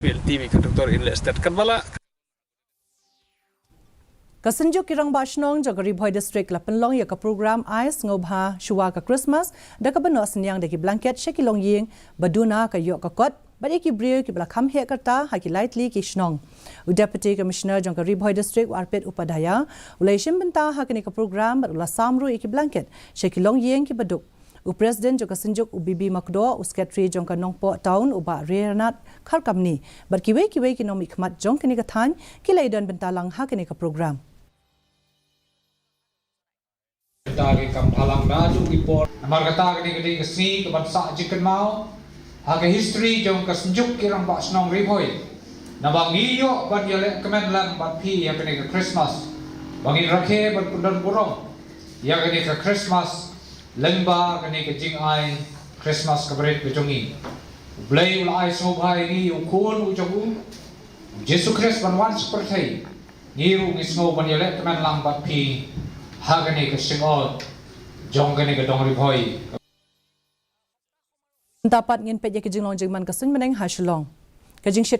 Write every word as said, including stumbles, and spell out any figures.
Bill T V ka Doctor Inlet State kan bala. Ka Synjuk ki Rangbah Shnong jong ka Ri Bhoi District la pynlong ïa ka program ai sngewbha shuwa ka Christmas da kaba noh synñiang da ki blanket sha ki longïing ba duna ka ïoh ka kot bad ïa ki briew kiba la kham heh ka rta ha ki lai tylli ki shnong. U Deputy Commissioner jong ka Ri Bhoi District, u Arpit Upadhyaya, u la ïashim bynta ha kane ka program bad u la sam ruh ïa ki blanket sha ki longïing kiba duk. U President jong ka Synjuk, u B B Makdoh, u Secretary jong ka Nongpoh Town, u Bah Rianat Kharkamni, bad kiwei kiwei ki nongmihkhmat jong kane ka thaiñ ki la ïadon bynta lang ha kane ka program. Kata ki kam bhalang naduh ki por. Namar kata kane ka dei ka sngi kaban sah jingkynmaw ha ka history jong ka Synjuk ki Rangbah Shnong Ri Bhoi. Naba ngi ïoh ban ïaleh kmen lang bad phi ïa kane ka Christmas ba ngin rakhe ban pyndon burom ïa kane ka Christmas lyngba kane ka jingai Christmas kaba rit ka jong ngi. U Blei u la ai sngewbha ïa ngi ïa u Khun u jong u, u Jisu Khrist ban wan sha pyrthei. Ngi ruh ngi sngew ban ïaleh kmen lang bad phi ha kane ka shingot jong kane ka dong Ri Bhoi. Mynta pat ngin peit ïa ka jinglong jingman ka suiñ bneng ha Shillong. Ka jingshit